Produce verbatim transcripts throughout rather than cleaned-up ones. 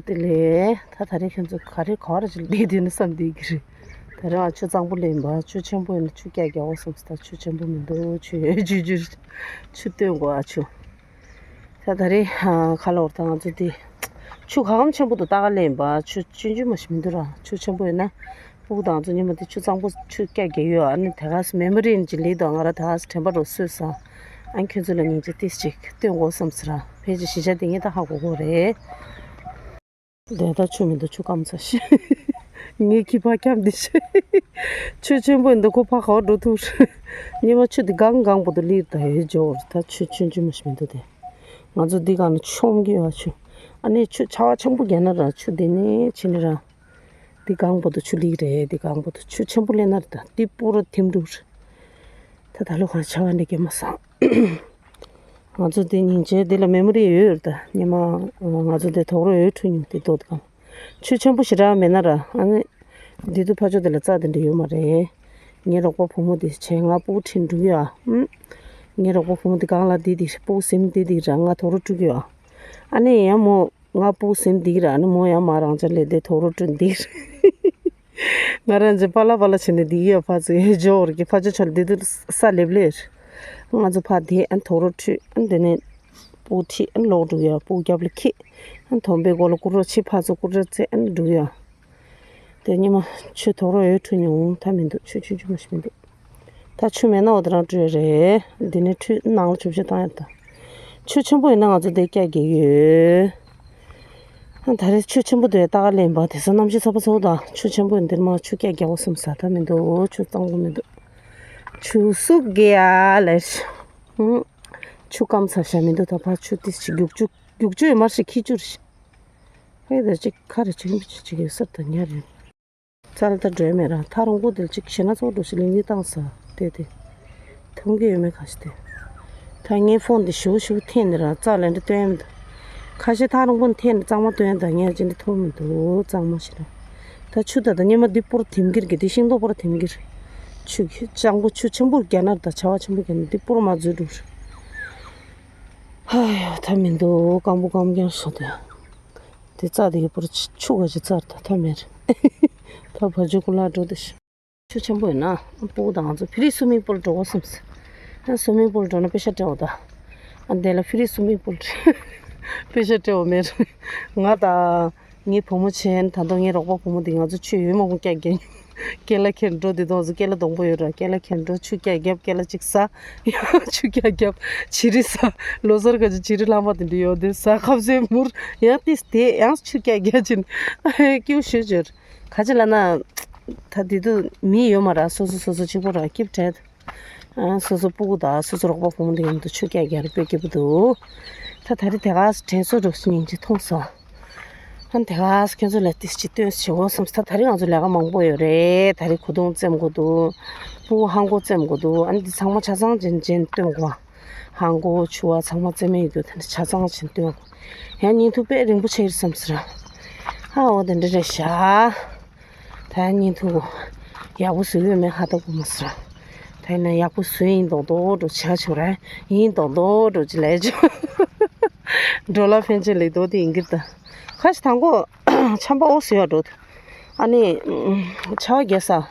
དེ་ལས་ད་ད་རེས་ཁྱོད་ཚོ་ག་རེ་ག་བར་ཅིག་བསྡད་དུས་ནི་བསམ་བསྡད་ཀྱི་རེད། ད་རེས་ང་ཆུ་གཙང་པོ་ལེན་པ་ཆུ་ཆེན་པོ་ཡིན་ན་ཆུ་རྒྱག་རྒྱག་འོ་བསམ་སོང་། ད་ཆུ་ཆེན་པོ་མི་འདུག་ཆུ་ཡོད་ཆུ་ཆུ་ཆུ་སྟོན་དགོས་ཨ་ཆུ། ད་ད་རེས་ཁ་ལོར་ད་ང་ཚོ་དེ་ཆུ་ག་གམ་ཆེན་པོ་འདུག་ལྟ་ག་ལེན་པ་ཆུ་ཆུང་ཆུང་མ་ཞིག་མི་འདུག་ར། ཆུ་ཆེན་པོ་ཡོད་ན་སྤུ་གུ་དང་ང་ཚོ་ཉི་མ་དེ་ཆུ་གཙང་པོ་ཆུ་རྒྱག་རྒྱག་ཡོད་ཨ་ནི་དེ་ག་སི་མེ་མོ་རི་ཡིན་གྱི་ལི་དང་ང་ར་དེ་ག་སི་དྲན་པ་རོ་སོས་སོང་། ཨ་ནི་ཁྱོད་ཚོ་ལ་སྙིང་རྗེ་ཏིས་ཅིག་སྟོན་དགོས་བསམ་ཟེར་ར། ཕལ་ཆེར་གཞིས་ཆགས་དེ་ངས་ད་ཧ་གོ་གོ་རེད། དེ་ད་ཆུ་མི་འདུག་ཆུ་སྐམ་ཚ་ཤི། ངའི་ཁྱི་ཕ་འཁྱམ་འདི་ཤི། ཆུ་ཆེན་པོ་འདི་ཁོ་ཕ་ག་བ་འགྲོ་ཐུབ་རེད། ཉི་མ་ཆུ་འདི་གང་གང་པོ་འདུག་ལིར་ད་ཧེ་ཇོར་ད་ཆུ་ཆུན་ཆུན་མ་ཤི་མི་འདུག་དེ། ང་ཚོ་འདི་གང་ན་ཆོམ་གི་ཡོད་ཆུ། ཨ་ནི་ཆུ་ཆར་པ་ཆེན་པོ་བརྒྱབ་ན་ར་ཆུ་འདི་ནས་ཕྱིན་ནི་ར། འདི་གང་པོ་འདུག་ཆུ་ལིག་རེད་འདི་གང་པོ་འདུག་ཆུ་ཆེན་པོ་ལེན་ན་ར་ད་འདི་སྤུ་ར་ཐིམ་འགྲོ་རེད། ད་ད་ལོ་གང་ཆར་པ་འདི་བརྒྱབ་མ་སོང་། ང་ཚོ་འདི་སྙིང་རྗེ་འདི་ལ་མེ་མོ་རི་ཡོད་རེད་ད། ཉི་མ་ང་ཚོ་འདི་དོག་རོ་ཡོད་འཁྲུ་མྱོང་འདི་རྡོ་འདི་གང་། ཆུ་ཆེན་པོ་ཞེ་དྲག་མེད་ན་ར་ཨ་ནི། འདི་དུ་ཕ་ཆོ་འདི་ལ་རྩྭ་འདི་འདྲ་ཡོད་མ་རེད། ངའི་རོགས་པ་བུ་མོ་འདི་བྱས་ང་སྤུ་གུ་ཁྲིད་འགྲོ་གི་ཡ། ཨུམ། ངའི་རོགས་པ་བུ་མོ་འདི་གང་ལ་འདི་འདི་སྤུ་གུ་སིམ་འདི་འདི་ར་ང་དོག་རོ་འཁྲུ་གི་ཡ། ཨ་ནི་ཡང་མོ་ང་སྤུ་གུ་སིམ་འདི་ར་ཨ་ནི་མོ་ཡང་མ་རང་ཅག་ལས་འདི་དོག་རོ་འཁྲུ་འདི་ར། ང་རང་ཅག་པ་ལ་པ་ལ་བྱས་ནས་འདི་ཡ་ཕ་ཚོ་ཡ་ཇོ་བོར་གི་ཕ་ཆོ་ཆོ་ལ་འདི་དུ་ས་ལེབ་ལེར། ང་ཚོ་ཕ་འདི་ཨ་ནི་དོག་རོ་འཁྲུ་ཨ་ནི་འདི་ནས་སྤུ་གུ་ཁྲིད་ཨ་ནི་ལོག་འགྲོ་གི་ཡ་སྤུ་གུ་རྒྱབ་ལ་ཁྱེར། ཨ་ནི་དོམ་པའི་མགོ་ལ་སྐུ་རོ་ཆེ་ཕ་ཚོ་སྐུ་རོ་རྩེ་ཨ་ནི་འགྲོ་གི་ཡ། དེ་ཉི་མ་ཆུ་དོག་རོ་ཡོད་འཁྲུ་མྱོང་ད་མི་འདུག་ཆུ་ཆུ་ཆུ་མ་ཞིག་མི་འདུག་ད་ཆུ་མེད་ན་འོ་དེ་རང་བྲོས་རེད། འདི་ནས་འཁྲུ་ནང་ལ་ཆུ་བཤལ་བཏང་ཡོད་ད། ཆུ་ཆེན་པོ་ཡིན་ན་ང་ཚོ་འདི་སྐྱ་རྒྱག་ཡོད། ཨ་ད་རེས་ཆུ་ཆེན་པོ་དེ་ལྟ་ག་ལེན་པ་དེ་ས་གནམ་གཤིས་ཚ་པོ་ཚ་པོ་དང་ཆུ་ཆེན་པོ་འདིར་མ་ཆུ་སྐྱ་རྒྱག་འོ་བསམ་ས་ད་མི་འདུག་ཆུ་གཙང་པོ་མི་འདུག་ཆུ་སུག་གེ་ཡ་ལས། ཆུ་སྐམ་ཚ་ཤ་མི་འདུག་ད་ཕར་ཆུ་ཏི་ཞིག་རྒྱུག་ཆུ་རྒྱུག་ཆུ་ཡོད་མ་ཞིག་ཁྱི་ཆུ་རེད། ཨེ་དེ་གཅིག་ཁ་རེ་གཅིག་མི་གཅིག་གཅིག་ཡོད་སར་དང་ཉ་རེད། རྩ་ལ་ད་འགྲོས་མེད་རང་ཐག་རིང་པོ་དེར་གཅིག་ཞེ་ན་ཚོགས་འགྲོ་ཞིག་ལིང་ལི་བཏང་ས་དེ་དེ། མཐོང་གི་ཡོད་མེད་ག་ཞིག་དེ། ད་ངའི་ཕོན་དེ་ཞུ་ཞུ་འཐེན་ནས་རང་རྩ་ལ་འདྲ་སྟོན་མི་འདུག་ཁ་ཤས་ཐག་རིང་པོ་འཐེན་ནས་གཙང་མ་སྟོན་ད་ངས་ཅི་འདྲ་མཐོང་མི་འདུག་གཙང་མ་ཞིག་རེད། ད་ཆུ་ད་ད་སྙེ་མ་འདི་པོར་དེམ་གིར་གི་དེ་ཤིང་ཏོག་པོར་དེམ་གིར། ཆུ་གི་ལྕང་པོ་ཆུ་ཆེན་པོ་རྒྱ་ནར་ད་ཆར་པ་ཆེན་པོ་རྒྱ་ནར་འདི་པོར་མ་འཛུལ་འགྲོ་རེད། ཧ་ཡོ་ད་མི་འདུག་སྐམ་པོ་སྐམ་རྐྱང་ཤོ་དེ། དེ་རྩ་དེ་གི་པོར་ཆུ་ག་ཅི་རྩར་ད་ཐ་མེར། ད་བ་ཇུ་ཀུ་ལ་འགྲོ་དེ་ཤི། ཆུ་ཆེན་པོ་ཡིན་ན་སྤུ་གུ་དང་ང་ཚོ་ཕི་རི་སུ་མིང་པུལ་འགྲོ་གོ་སམ་སི། ཨ་སུ་མིང་པུལ་འགྲོ་ན་པེ་ཤ་སྤྲད་འོ་ད། ཨ་དེ་ལ་ཕི་རི་སུ་མིང་པུལ་པེ་ཤ་སྤྲད་འོ་མེར། ང་དང་ངའི་བུ་མོ་ཆེན་ད་དུང་ངའི་རོགས་པ་བུ་མོ་དེ་ང་ཚོ་ཆུ་ཡོད་མ་གོང་རྒྱག་རྒྱག་སྐེ་ལ་ཁྱེར་འགྲོ་དེ་དོང་ཚོ་སྐེ་ལ་སྡོང་པོ་ཡོད་ར་སྐེ་ལ་ཁྱེར་འགྲོ་ཆུ་རྒྱག་རྒྱབ་སྐེ་ལ་གཅིག་ཟ། ཡང་ཆུ་རྒྱག་རྒྱབ་བྱི་རི་ཟ། ལོ་སར་ག་ཅི་བྱི་རི་ལྷག་མ་དེ་འདྲ་ཡོད་དེ་ཟ་ཁབ་ཟས་མུར་ཡང་ཏིས་དེ་ཡང་ཆུ་རྒྱག་རྒྱག་ཅིན་ཀྱུ་ཤུ་ཅོར་ག་ཅི་ལ་ན། ད་དེ་དུ་མི་ཡོད་མ་ར་སོ་སོ་སོ་སོ་གཅིག་པོ་ར་སྐྱིབ་བྲལ། སོ་སོ་སྤུ་གུ་དང་སོ་སོ་རོགས་པ་བུ་མོ་དེ་ཡང་དུ་ཆུ་རྒྱག་རྒྱག་རེ་དཔེ་སྐྱིད་པོ་འདུག་ད་ད་རེས་དེ་ག་དྲན་གསོ་འགྲོ་སྙིང་རྗེ་མཐོང་སོང་། ཨ་ནི་དེ་ག་ཁྱོད་ཚོ་ལ་ཏིས་ཅི་སྟོན་ཞེ་བོ་སོམས་ད་ད་རེས་ང་ཚོ་ལས་ཀ་མང་པོ་ཡོད་རེད། ད་རེས་གོས་ཐུང་བཙེམ་དགོས་འདུག་སྤུ་གུ་ཧང་གོ་བཙེམ་དགོས་འདུག་ཨ་ནི་འདི་ཚང་མ་ཆ་ཚང་ཅན་ཅན་སྟོན་དགོས། ཧང་གོ་ཆུ་བ་ཚང་མ་བཙེམ་མེད་འདུག་ད་ནི་ཆ་ཚང་ཅན་སྟོན་དགོས། ཡང་བརྙན་ཐུང་དཔེ་རིང་པོ་ཆགས་ཡོད་སོམས་ར། ཨ་འོ་དེ་འདྲ་རེད་ཤག་ད་བརྙན་ཐུང་ཡག་པོ་བཟོས་ཡོད་མེད་ཧ་ད་གོ་མ་སོང་། ད་ཡིན་ན་ཡག་པོ་བཟོས་ཡིན་མདོག་མདོག་འགྲོ་བྱ་ཆོག་ར་ཡིན་མདོག་མདོག་འགྲོ་ཅི་ལས་ཆོག་འགྲོ་ལ་ཕན་ཆད་ལེགས་མདོག་དེ་ཡིན་གྱི་རེད་ད། ཁ་ཤས་དང་པོ་ཆམ་པ་འོ་བཟོས་ཡ་འགྲོ། ཨ་ནི་ཆར་པ་རྒྱག་ས།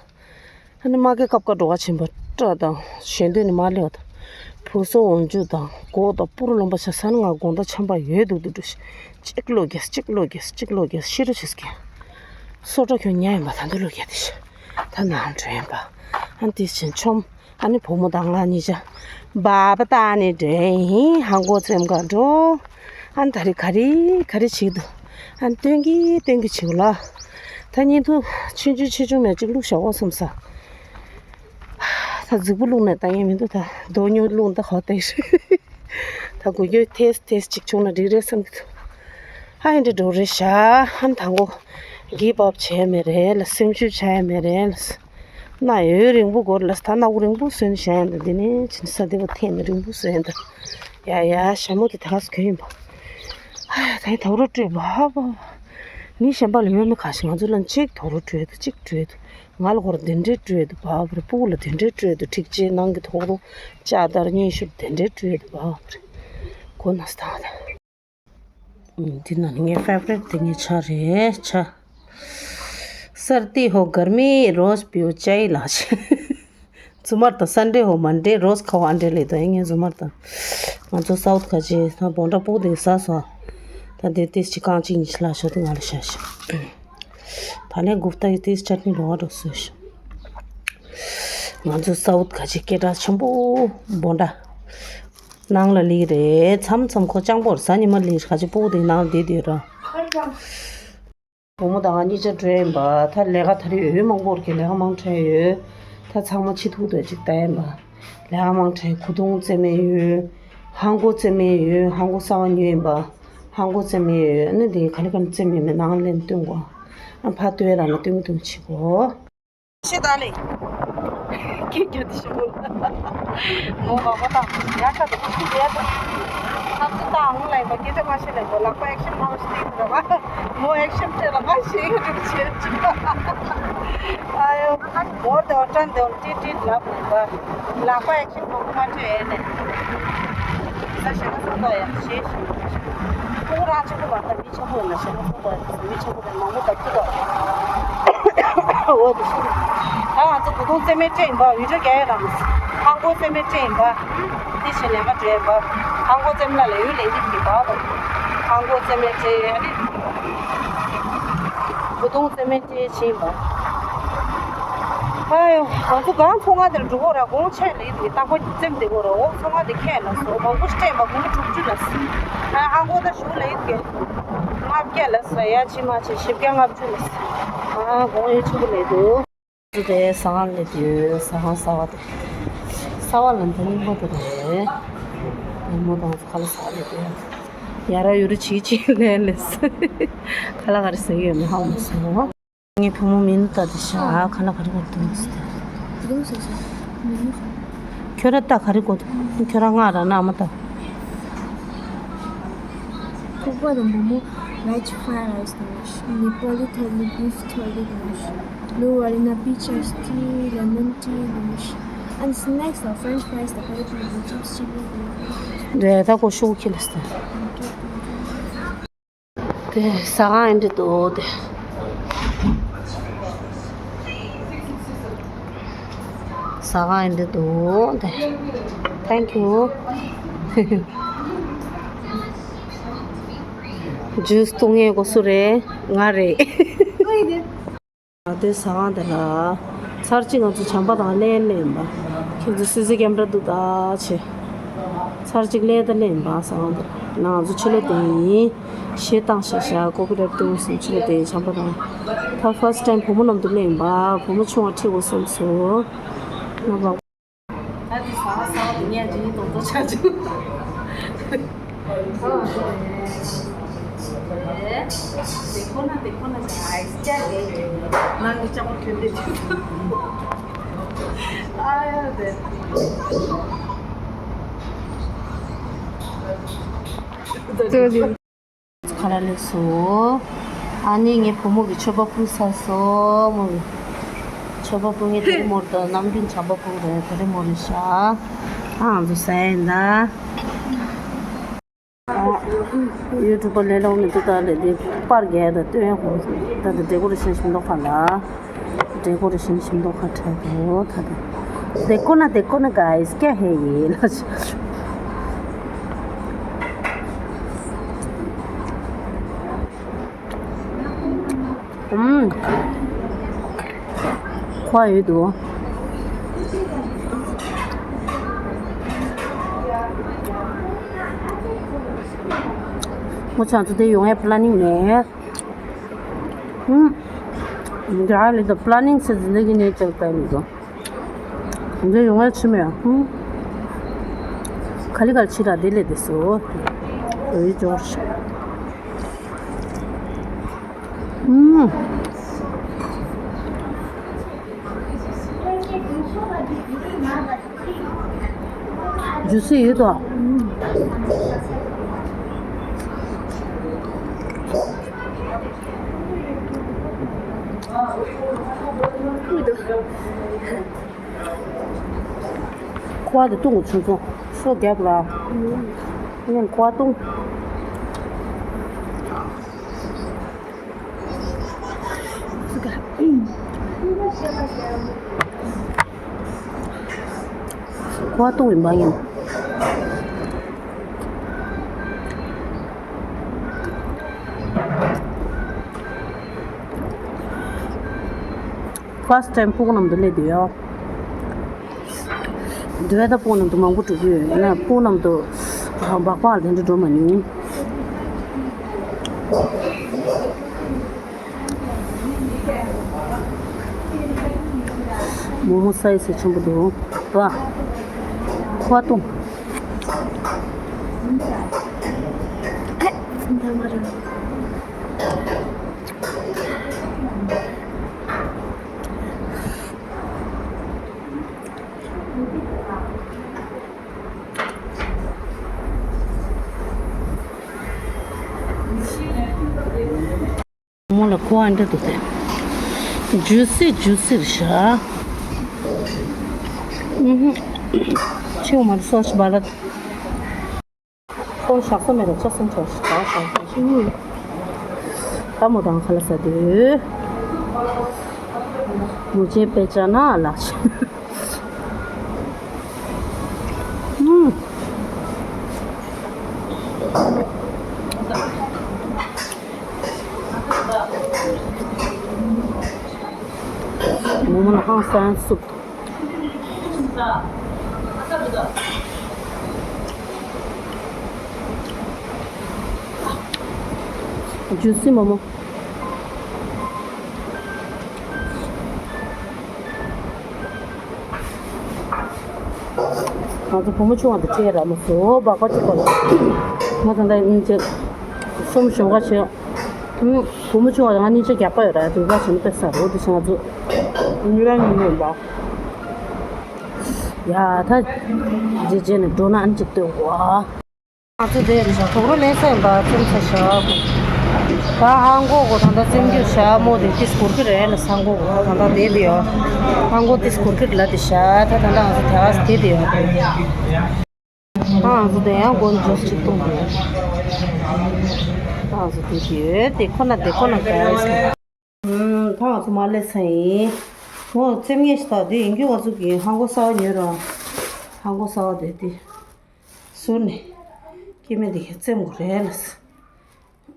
ཨ་ནི་མ་གི་ཀབ་ཀ་འགྲོ་ག་ཕྱིན་པ་སྐྲ་དང་ཞལ་འདོན་ནི་མ་སླེབས་པ་དང་། ཕོ་སོ་འོན་ཇུ་དང་གོག་དང་སྤུ་རུ་རློན་པ་ཆ་ས་ནི་ང་དགོང་དག་ཆམ་པ་ཡོད་འདུག་འདུག་འགྲོ་ཤི། གཅིག་ལོ་རྒྱས་གཅིག་ལོ་རྒྱས་གཅིག་ལོ་རྒྱས་ཤི་རུ་ཤི་སྐྱེ། སོ་ཏྲ་ཁྱོད་ཉ་ཡིན་པ་ད་འདི་ལོ་རྒྱས་དེ་ཤི། ད་ནང་འགྲོ་ཡིན་པ། ཨ་ནི་དེ་ཕྱིན་ཆོམ། ཨ་ནི་བུ་མོ་དང་ང་གཉིས་ཆ། བ་བ་ཏ་ནི་འདྲེ་ཡིན་ཧང་གོ་ཙེམ་ག་འགྲོ། ཨ་ནི་ད་རེ་ག་རེ་ག་རེ་བྱེད་འདུག་ཨ་ནི་སྟོན་གི་སྟོན་གི་བྱེད་ལ། ད་བརྙན་ཐུང་ཆུང་ཆུང་ཆེ་ཆུང་མེད་ཅིག་བླུགས་བཞག་འོ་བསམ་ས། ད་རྫིག་པོ་བླུགས་ནས་ད་ཡིན་མི་འདུག་ད་རྡོ་ཉུང་བླུགས་ད་ཧོ་ཏེ་ཤི། ད་གོ་རྒྱུ་ཐེས་ཐེས་ཅིག་བྱུང་ན་འགྲིག་རེད་བསམ་གི་འདུག་ཨ་ཡིན་འདྲ་འགྲོ་རེད་ཤག་ཨ་ནི་ད་གོ་གི་བབ་བྱས་མེད་རེད་ལ་སེམས་ཤུགས་ཆག་ཡ་མེད་རེད་ལ། ན་ཡོད་རིང་པོ་སྒོར་ལ་ད་ན་འུ་རིང་པོ་སོན་བྱས་ཡིན་ད་འདི་ནས་ཕྱིན་ས་དེ་བ་ཐེན་རིང་པོ་སོན་ཡིན་ད། ཡ་ཡ་ཞྭ་མོ་དེ་ད་ག་སུ་གྱོན་ཡིན་པ། ཧ་ཡ་ད་ཡིན་དོག་རོ་སྤྲོད་བ་བ། ནི་གཞན་པ་ལ་ཡོད་མི་ཁ་ཤས་ང་ཚོ་ལ་གཅིག་དོག་རོ་སྤྲོད་དུ་གཅིག་སྤྲོད་དུ་ང་ལ་སྒོར་དེ་འདྲས་སྤྲོད་དུ་བ་བ་རེད། སྤུ་གུ་ལ་དེ་འདྲས་སྤྲོད་དུ་འཁྲིག་ཅེས་ནང་གི་དོག་རོ་ལྕགས་དར་སྙན་ཤུར་དེ་འདྲས་སྤྲོད་དུ་བ་བ་རེད། གོ་ན་སྟངས་དང་། འདི་ན་ངའི་ཕེ་ཝ་རི་ཊི་དེ་ངའི་ཆ་རེད་ཆ། सर्दी हो गर्मी रोज पियो चाय ལགས། ཚུ་མར་དང་སན་ཌེ་ཧོ་མན་ཌེ་རོས་ཁ་བ་ཨན་ཌེ་ལེ་དོ་ཨེ་ངའི་ཚུ་མར་དང་། ང་ཚོ་སའུ་ཐི་ཁ་ཅེ་ད་བོན་ཌ་པོ་དེ་ས་སོ། ད་དེ་ཏིས་ཅི་ཀང་ཅིག་ཉི་ཤི་ལ་ཤོ་དེ་ང་ལ་ཤ་ཤ། ད་ལན་གུབ་ཏ་ཡི་ཏིས་ཅ་ནི་ལོ་བ་རོ་སོ་ཤ། ང་ཚོ་སའུ་ཐི་ཁ་ཅེ་སྐད་གྲགས་ཆེན་པོ་བོན་ཌ། ནང་ལ་ལི་རེད་མཚམས་མཚམས་ཁོ་ལྕང་པོར་ཟ་ཉི་མ་ལི་ཁ་ཅེ་པོ་དེ་ནང་ལ་དེ་དེ་ར། བུ་མོ་དང་ང་གཉིས་ཆ་འགྲོ་ཡིན་པ། ད་ལས་ཀ་ད་རེས་འོས་མང་པོར་གྱི་ལས་ཀ་མང་དྲགས་ཡོད། ད་ཚང་མ་ཕྱི་ཐུག་ཏུ་ཅིག་བལྟ་ཡིན་པ། ལས་ཀ་མང་དྲགས། གོས་ཐུང་རྩེ་མེད་ཡོད། ཧང་གོ་རྩེ་མེད་ཡོད། ཧང་གོ་གསར་པ་ཉོས་ཡིན་པ། ཧང་གོ་རྩེ་མེད་ཡོད། ཨ་ནི་དེ་ག་ལེ་ག་ལེ་རྩེ་མེད་མེད་ནང་ལེན་སྟོན་གོ། ཨ་ཕ་སྟོན་ར་ན་སྟོན་གི་སྟོན་གི་བྱེད་གོ། ཤེས་ད་ལེ། ཁྱེད་ཀྱང་དེ་ཤོད་གོ། ངོ་མ་མོ་དང་ཡ་ཁ་དེ་ཁུ་ཁུ་ཡ་དང་། ཁ་ཚུ་དང་ངུ་ལ་ཡིན་པ་སྐད་ཆ་མ་བཤད་ལ་ཡིན་པ་ལག་པ་ཨེག་ཤན་མ་བྱེད་དེ་ཡིན་པ། ངོ་ཨེག་ཤན་སྤྲད་ལ་མ་བྱེད་ཡིན་འགྲུབ་བྱེད་ཅིག་ཨ་ཡོ། མོར་དེ་འོ་ཀྲན་དེ་འོ་ཏི་ཏི་ལབ་ཡིན་པ། ལག་པ་ཨེག་ཤན་མང་པོ་མ་སྤྲད་ཡས་ནས། ས་ཞེ་ན་ས་ཏོ་ཡ་ཤེས་ཤེས། ཁོ་རང་ཆེན་པོ་མ་ད། ཆེན་པོ་ཡིན་ན་ཞེ་ན་ཚོགས་པ་མི་ཆེན་པོ་དེ་མང་པོ་བཏབ་ཀྱི་འདུག་འོ་དེ་ཤེས། ད་ང་ཚོ་གོས་ཐུང་རྩེ་མེད་སྤྲད་ཡིན་པ། བི་ཌི་ཡོ་རྒྱག་ཡས་རང་། ཧང་གོ་རྩེ་མེད་སྤྲད་ཡིན་པ། དེ་བཞིན་ལས་ཀ་འགྲོ་ཡིན་པ། ཧང་གོ་རྩེ་མེད་ལ་ལས་ཡུལ་ལས་འདི་གི་བ་དང་། ཧང་གོ་རྩེ་མེད་སྤྲད་ཡིན། གོས་ཐུང་རྩེ་མེད་སྤྲད་བྱས་ཡིན་པ། ཨ་ཡོ། ང་ཚོ་གང་ཚོང་ཁང་དེར་འགྲོ་གོ་ར་གོང་ཆེན་ལས་འདི་གི་རྟག་པར་རྩེ་མེད་དེ་གོ་ར། འོ་ཚོང་ཁང་དེ་ཁས་ལ་སོ་མང་པོ་སྤྲད་པ་དགུ་བཅུ་དྲུག་ཅུ་ལ་སོ། ཨ་ཧང་གོ་ད་ཞུ་ལས་འདི་གི་ལྔ་བརྒྱ་ལ་ས་ཡ་ཕྱི་མ་ཆེ་བཞི་བརྒྱ་ལྔ་བཅུ་ལ་ས། ཨ་གོང་ཡོད་ཆུ་བུ་ལས་འདུག་དེ་ཟ་ཁང་ལས་དུས་ཟ་ཁང་གསར་པ་དེ། གསར་པ་ལ་འདི་རྙིང་པ་དེ་རེད། རྙིང་པ་དང་ཁ་ལ་ཟ་ལས་དུས་ཡ་ར་ཡུ་རུ་ཆིག་ཆིག་ལས་ལས་ཁ་ལ་ག་རེ་ཟ་གི་ཡོད་མེད་ཧ་མ་སོང་། ངའི་བུ་མོ་མི་ནུ་ལྟ་དེ་ཤ་ཁ་ལ་ག་རེ་ག་རེ་འདུག་ཟེར་ཏེ། ཁྱོད་ར་ལྟ་ག་རེ་དགོས་འདུག་ཁྱོད་ར་སྔགས་ར་ན་ཨ་མ་ལྟ། ཁོག་པ་དང་མོག་མོག་veg fried rice དང་། ནི་པ་ལི་ཐ་ལི་beef curry དང་། ལོ་ཝ་རི་ན་peach iced tea, lemon tea དང་། And snacks དང་french fries དང་curry དང་chips chili དང་། འདྲེ་ད་ཁོ་ཤུགས་ཁྱི་ལ་སྟེ། དེ་ཟ་ཁང་ཨེ་འདྲ་འདུག་དེ། ཟ་ཁང་ཨེ་འདྲ་འདུག་དེ། Thank you. ཇུས་བཏུང་ཡས་གོ་སུ་རེད། ང་རེད། ང་དེ་ཟ་ཁང་དེ་ལ་ཚར་གཅིག་ང་ཚོ་བྱམས་པ་དང་ལེན་ལེན་པ། ཁྱེད་ཚོ་སི་སི་ཀེམ་ར་འདུག་ད་ཆེ། ཚར་གཅིག་ལེན་ད་ལེན་པ་ཟ་ཁང་དེ་ལ་ང་ཚོ་ཕྱི་ལོགས་དེ་ཡིན། ཞེ་བཏང་ཤ་ཤ་ཀོ་པི་ར་ཏུ་སུ་ཕྱི་ལོགས་དེ་ཡིན་བྱམས་པ་དང་། ད་first time བུ་མོ་ནམ་དུ་ལེན་པ་བུ་མོ་ཆུང་བ་ཁྲིད་དགོས་བསམ་སོང་། ང་བ། ད་དེ་ཟ་ཟ་བ་དེ་ངས་ཇི་ཡིན་དོག་དོག་ཆགས་བྱུང་། དེ་ཁོ་ན་དེ་ཁོ་ན་ཨའི་སི་ཀྲིམ་ནང་གི་ལྕགས་མོ་གྱོན་དེ་དེ། ཨ་ཡ་དེ། དེ་དེ། ཁ་ར་ལས་སོ། ཨ་ནི་ངའི་བུ་མོ་གི་མཆོད་པ་ཕུལ་ཚར་སོང་། མོ་གི་མཆོད་པ་ཕུལ། ངའི་དེ་རི་མོར་དང་ནམ་རྒྱུན་བྱམས་པ་ཕུལ་རེད། དེ་རི་མོ་རེད་ཤག་ཨ་ང་ཚོ་ཟ་ཡིན་ད། ཨ་ཡུ་ཊུབ་པ་ལས་ལོག་མི་འདུག་ད་ལས་དེ་པར་རྒྱག་ད་སྟོན་ཡག་ད་ད་ཌེ་ཀོ་རེ་ཤན་ཞིམ་མདོག་ཁ་ལ། ཌེ་ཀོ་རེ་ཤན་ཞིམ་མདོག་ཁ་འཕྲད་དོ་ད་ད། देखो ना, देखो ना गाइस, क्या है ये? ཨུམ། ཁོ་ཡོད་དོ། ཁོ་ཚང་ཚོ་དེ་ཡོང་ཡ་པི་ལ་ནིང་མེད། ཧུམ། རྒྱ་ལི་དང་པི་ལ་ནིང་ཟེར་འཛིན་གྲྭ་གི་ནས་བཅར་པའི་མི་དང་། འདི་ཡོང་ཡ་ཆི་མེད་ཧུམ། ག་ལི་ག་ལི་ཆི་ར་དེ་ལས་དེ་སོ། འོ་ཡི་ཇོར། ཧུམ། ཇུ་སི་ཡོད་དོ། ཁོ་བ་དེ་བཏུང་གི་ཆུང་ཆུང་སོ་རྒྱབ་ལ། ངས་ཁོ་བ་བཏུང་། ཁོ་བ་བཏུང་ཡིན་པ་ཡིན། First time ཕྲུ་གུ་མཉམ་དུ་སླེབས་དུས་ཡོ། འདི་བས་ད་ཕྲུ་གུ་མཉམ་དུ་མང་པོ་འགྲོ་གི་ཡོད། ཡིན་ན་ཕྲུ་གུ་མཉམ་དུ་སྦག་སྦག་ལ་དེ་འདྲ་འགྲོ་མ་མྱོང་། མོག་མོག་སའི་སེ་ཆེན་པོ་འདུག་བ། ཁོ་བ་བཏུང་། མོ་ལ་ཁོ་ཨ་འདྲ་འདུག་སྟེ། ཇུ་སི་ཇུ་སི་རེད་ཤག་ཨུ་ཧུ། ཆེའུ་མ་རེད་སོ་ཤི་བ་ལ། ཁོང་བཞག་ས་མེད་ལ་ལྕགས་སྲང་ཁྲོད་ཞིག་ག་བཞག་ཞིག་ད་མོ་དང་ཁ་ལ་ཟ་དུས། མོ་ཆེ་དཔེ་ཅག་ན་ལགས་ཤིག་ཨུམ། མོ་མོ་ལ་ཧང་སང་སུབ། ཇུ་སི་མོ་མོ། ང་ཚོ་བུ་མོ་ཆུང་བ་དེ་ཁྲིད་ར་མ་སོ་སྦག་སྦག་ཅིག་གོ་ལ། ང་ཚོ་འདི་གཉིས་ཆ་གསུམ་བཞི་འགའ་བྱས། ཨུམ། བུ་མོ་ཆུང་བ་ང་གཉིས་ཆ་རྒྱག་པ་ཡོད་ར་དུས་ཀ་བྱས་ན་དཔེ་ཟ་རོ་དེ་བྱས་ང་ཚོ་གཉིས་ལ་གཉིས་ཡོད་པ། ཡ་ད། རྗེས་རྗེས་ནས་འགྲོ་ན་ཨ་ནི་ཅིག་ལྟོས་གོ་ཨ། ང་ཚོ་དེ་རེད་ཤག་དུག་རོ་ལེན་ས་ཡིན་པ་བཙེམ་ས་ཤག་ད་ཧང་གོ་གོ་ད་ལྟ་བཙེམ་རྒྱུ་ཤག་མོ་དེ་ཏིས་གུར་གི་རེད་ལ་ཧང་གོ་གོ་ད་ལྟ་དེ་དེ་ཡོད། ཧང་གོ་ཏིས་གུར་གི་ལ་དེ་ཤག་ད་ད་ལྟ་ང་ཚོ་དེ་བ་དེ་དེ་ཡོད། ད་ང་ཚོ་དེ་ཡང་གོན་ཇོས་ཅིག་གཏོང་དགོས། ད་ང་ཚོ་དེ་དེ་ཡོད་དེ་ཁོ་ན་དེ་ཁོ་ན་ག་ཡོད། ད་ང་ཚོ་མ་ལས་ས་ཡིན། ངོ་བཙེམ་ངེས་ཤག་ད་དེ་ཡིན་རྒྱུ་ང་ཚོ་གི་ཧང་གོ་གསར་བ་ཉོས་ར། ཧང་གོ་གསར་བ་དེ་དེ། ཟུར་ནས་སྐྱེ་དམན་དེ་ག་བཙེམ་དགོས་རེད་ལ།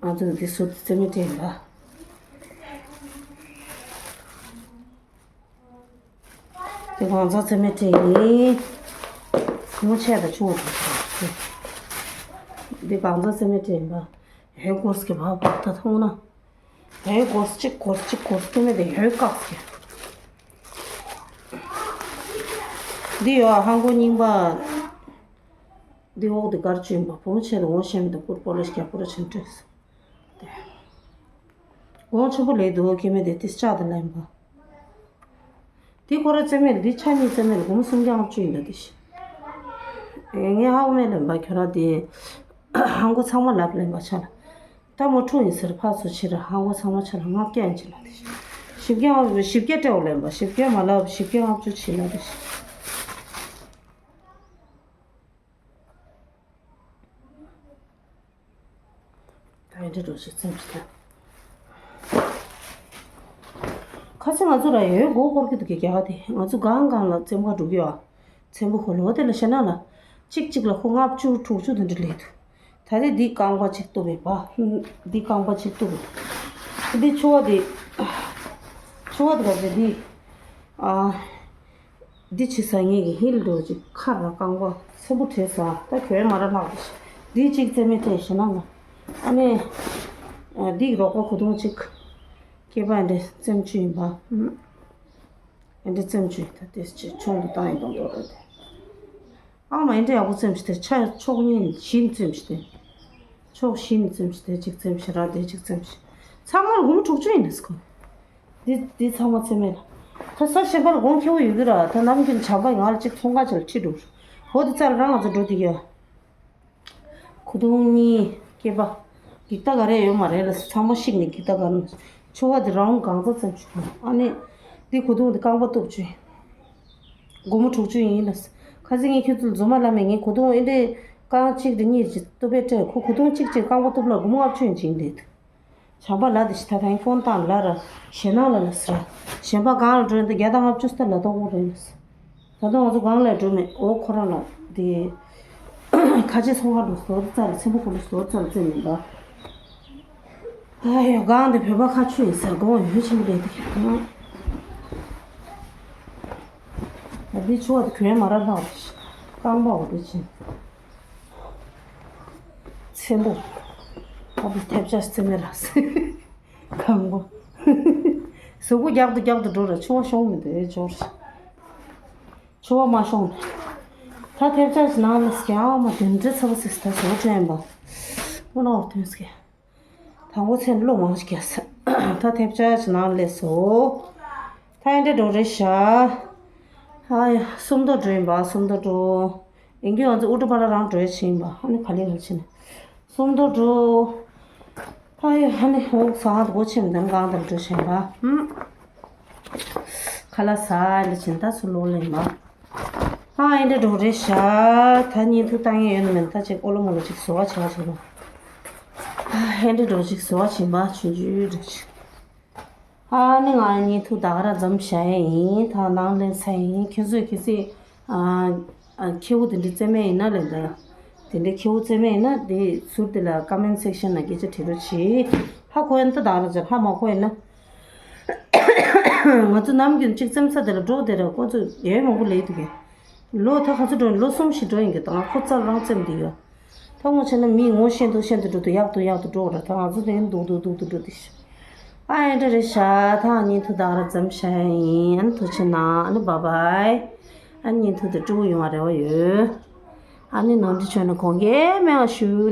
ང་ཚོ་འདི་ཟུར་དུ་བཙེམ་མི་སྤྲད་ཡིན་པ། དེ་གང་ཚང་བཙེམ་མི་སྤྲད་ཡིན། ངོ་ཆེ་དང་ཆུང་བ་དང་། འདི་གང་ཚང་བཙེམ་མི་སྤྲད་ཡིན་པ། ཧེ་གོ་སི་གི་བབ་བབ་ད་མཐོང་ན། ཧེ་གོ་སི་གཅིག་གོ་སི་གཅིག་གོ་སི་སྐྱེ་དམན་དེ་ཧེ་བཀག་སི་གི། འདི་ཡོད་ཧང་གོ་རྙིང་པ། འདི་འོག་འདི་གར་བཅུག་ཡིན་པ་བུ་མོ་ཆེ་དང་ངོ་ཤེས་མི་འདུག་སྐུ་པོ་ལེ་ཤ་རྒྱག་པོ་ར་ཆེན་འདྲེས། དེ། དགོང་ཆེན་པོ་ལས་འདུག་སྐྱེ་དམན་དེ་ཏིས་ལྕགས་དང་ལེན་པ། འདི་ཁོ་ར་རྩེ་མེད་འདི་ཆ་གཉིས་རྩེ་མེད་སྒོར་མོ་སུམ་བརྒྱ་ལྔ་བཅུ་ཡིན་ད་དེ་ཤི། ངས་ཧ་གོ་མེད་ལེན་པ་ཁྱོད་ར་དེ། ཧང་གོ་ཚང་མ་ལབ་ལེན་པ་ཆ་ལ། ད་མོ་ཁྲུ་ཡིན་ཟེར་ཕར་ཚུར་ཕྱིར་ཧང་གོ་ཚང་མ་ཆ་ལ་ལྔ་བརྒྱ་ཡིན་ཅི་ལ་དེ་ཤི། བཞི་བརྒྱ་ལྔ་བཅུ་བཞི་བརྒྱ་སྤྲད་འོ་ལེན་པ་བཞི་བརྒྱ་མ་ལབ་བཞི་བརྒྱ་ལྔ་བཅུ་ཕྱིན་ན་དེ་ཤི། ད་ཡིན་འདྲ་འགྲོ་ཞིག་བཙེམ་ཞིག་ད། ཁ་སང་ང་ཚོ་ར་ཡོད་མགོ་སྐོར་གྱི་འདུག་གི་རྒྱ་གར་དེ་ང་ཚོ་གང་གང་ལ་བཙེམ་ག་འགྲོ་གི་ཡོད། ཚེམ་བུ་ཁོ་ལོ་དེ་ལ་ཤེ་ན་ལ། གཅིག་གཅིག་ལ་ཁོ་ལྔ་བཅུ་དྲུག་ཅུ་དེ་འདྲ་ལས་འདུག་ད་དེ་འདི་རྐང་པ་གཅིག་གཏུབ་པས་པ། འདི་རྐང་པ་གཅིག་གཏུབ་པས། འདི་ཆུ་བ་དེ། ཆུ་བ་དེ་ག་ཚོད་འདི། ཨ། འདི་ཕྱི་ས་ངེད་ཀྱི་ཧིལ་འགྲོ་ཅིག་ཁ་ར་རྐང་པ་ཚེམ་བུ་བྲེས་ས་ད་གྱོད་མ་ར་ལྷག་འདི་གཅིག་རྩེ་མི་སྤྲད་ཞེ་ན་ང་ཨ་ནི། འདི་རོགས་པ་གོ་དུང་གཅིག་སྐེད་པ་འདི་རྩེམ་བཅུ་ཡིན་པ། འདི་རྩེམ་བཅུ་ད་དེ་ཅི་ཆུང་དུ་བཏང་ཡིན་དང་འགྲོ་རེད། ཨ་མ་འདི་འདྲ་ཡག་པོ་རྩེམ་ཞིག་དེ་ཆ་ཕྱོགས་གཉིས་ནས་བཞི་ནས་རྩེམ་ཞིག་དེ། ཕྱོགས་བཞི་ནས་རྩེམ་ཞིག་དེ་གཅིག་རྩེམ་ཞིག་ར་དེ་གཅིག་རྩེམ་ཞིག་ཚང་མ་ལ་སྒོར་མོ་དྲུག་ཅུ་ཡིན་ནས་ཁོ། འདི་འདི་ཚང་མ་ཚེ་མེད་ལ། ད་ས་གཞན་པ་ལ་གོང་ཁེ་པོ་ཡོད་ཀྱི་ར་ད་ནམ་རྒྱུན་བྱམས་པ་ང་ལ་གཅིག་ཚོང་ཁང་ཆ་ལ་ཁྲིད་འགྲོ། འོ་དེ་རྩ་ལ་རང་ང་ཚོ་འགྲོ་དེ་གི་ཡ། གོ་དུང་གཉིས་སྐེད་པ། འགྱིག་ཐག་ག་རེ་ཡོད་མ་རེད་ལ་ཚང་མ་བཤིག་ནས་འགྱིག་ཐག་ག་རེ། ཆུ་བ་དེ་རང་གང་ཚ་ཙམ་ཞིག་ཨ་ནི། འདི་གོ་དུང་དེ་རྐང་པ་གཏུབ་བཅུག་སྒོར་མོ་དྲུག་ཅུ་ཡིན་ལ། ཁ་སང་ངས་ཁྱོད་ཚོ་ལ་རྫུན་མ་ལབ་མེད་ངས་གོ་དུང་ཨེ་འདྲས་རྐང་གཅིག་དེ་གཉིས་ཀྱི་གཏུབ་པའི་སྤྲད་ཁོ་གོ་དུང་གཅིག་གཅིག་རྐང་པ་གཏུབ་ལ་སྒོར་མོ་ལྔ་བཅུ་ཡིན་ཅིང་རེད། བྱམས་པ་ལ་དེ་ཞིག་ད་ཐང་ཀོན་ཏང་ལ་ར་ཞེ་ནང་ལ་ལ་ཟེར། གཞན་པ་གང་ལ་འགྲོ་ཡིན་ད་བརྒྱ་དང་ལྔ་བཅུ་ད་ལ་ཏོག་དགོས་རེད། ད་དུང་ང་ཚོ་གང་ལ་འགྲོ་མེད་འོ་ཁོ་རང་ལ་དེ་ཁ་ཆེ་ཚོང་ཁ་ལ་ཟོར་རྩ་ལ་ཚེམ་པོ་ཁོ་ལ་ཟོར་རྩ་ལ་རྩེ་མིན་པ། ཨ་ཡོ་གང་དེ་བོད་པ་ཁ་ཆུ་ཡིན་ཟེར་དགོངས་ཡོད་ཆེན་པོ་རེད་དེ། ད་འདི་ཆུ་བ་དེ་གྱོན་མ་ར་ལྷག་རེད། རྐང་པའོ་དེ་ཕྱིན། ཚེམ་པོ། ཨ་བི་ཐེབས་ཆ་རྩེ་མེ་ར་སེ། གང་པོ། གཟུགས་པོ་རྒྱག་ཏུ་རྒྱག་ཏུ་འགྲོ་ར་ཆུ་བ་ཤོང་མི་འདུག་ཨེ་འབྱོར། ཆུ་བ་མ་ཤོང་། ད་ཐེབས་ཆ་ཞིག་ནང་ལ་སྐྱ་བ་མ་དེ་འདྲ་ཚ་བ་སིས་ད་བཟོ་དྲན་པ། དངོས་གནས་འོར་ཐོན་སྐྱ། དང་པོ་ཚེ་བློ་མང་ཞིག་རྒྱག་ས། ད་ཐེབས་ཆ་ཞིག་ནང་ལས་སོ། ད་ཨེ་འདྲ་འགྲོ་རེད་ཤག་ཨ་ཡ་སུམ་མདོ་འགྲོ་ཡིན་པ་སུམ་མདོ་འགྲོ། ཡིན་རྒྱུ་ང་ཚོ་ཨུ་ཏུ་པ་ལ་རང་འགྲོ་ཡ་ཕྱིན་པ་ཨ་ནི་ག་ལེ་ག་ལེ་ཕྱིན་ནས། སུམ་མདོ་འགྲོ། ད་ཡ་ཧ་ནི་འོག་ས་ཧ་དུ་གོ་ཆེ་མི་འདུག་གང་དང་འགྲོ་ཕྱིན་པ། ཧུམ། ཁ་ལ་ས་ཨེ་འདྲ་ཕྱིན་ད་སུ་ལོ་ལེ་མ། ཨ་ཨེ་འདྲ་འགྲོ་རེད་ཤག་ད་བརྙན་ཐུང་བཏང་ཡས་ཡོད་ནི་མིན་ད་ཅིག་ཨོ་ལོ་མོ་ལོ་ཅིག་བཟོ་བ་བྱེད་བ་བྱེད་དོ། ཨ་ཨེ་འདྲ་འགྲོ་ཅིག་བཟོ་བ་བྱེད་པ་ཆུང་ཆུང་འགྲོ་ཅིག་ཨ་ནི་ང་བརྙན་ཐུང་ད་ག་རང་མཚམས་བཞག་ཡས་ཡིན། ད་ནང་ལེན་ཚར་ཡིན། ཁྱེད་ཚོས་གལ་སྲིད་ཨ་ཨ་ཁྱེའུ་དེ་འདྲ་རྩེ་མེད་ཡིན་ན་ལས་ད་དེ་འདྲ་ཁྱེའུ་རྩེ་མེད་ཡིན་ན་དེ་ཟུར་དེ་ལ་ཀོ་མེན་སེག་ཤན་ལ་སྐད་ཆ་དྲི་རོགས་གྱིས། ཧ་གོ་ཡིན་ད་ད་ག་རང་ཅིག་ཧ་མ་གོ་ཡིན་ན། ང་ཚོ་ནམ་རྒྱུན་གཅིག་རྩེམ་ས་དེ་ལ་འགྲོ་དེ་ར་ཁོ་ཚོ་ཡོད་མང་པོ་ལས་འདུག་གས། ལོ་ད་ག་ཚོད་འགྲོ་ཡིན་ལོ་གསུམ་ཞིག་འགྲོ་ཡིན་གི་ད་ང་ཁོ་རྩར་རང་རྩེམ་དེ་ཡོད། ད་ངོ་ཆེ་ན་མི་ངོ་ཤེས་འདུག་ཤེས་འདུག་འགྲོ་འདུག་ཡག་འདུག་ཡག་འདུག་འགྲོ་ར་ད་ང་ཚོ་དེ་འདུག་འདུག་འདུག་འདུག་འགྲོ་དེ་ཤི། ཨ་ཨེ་འདྲ་རེད་ཤག་ད་ང་བརྙན་ཐུང་ད་ག་རང་མཚམས་བཞག་ཡིན། ཨ་ནི་ཐུགས་རྗེ་གནང་། ཨ་ནི་བཱའི་བཱའི། ཨ་ནི་བརྙན་ཐུང་དེ་སྤྲོ་པོ་ཡོང་བ་རེ་བ་ཡོད། ཨ་ནི་ནོར་འཁྲུལ་བྱུང་ན་དགོངས་འགལ་མེད་པ་ཞུ།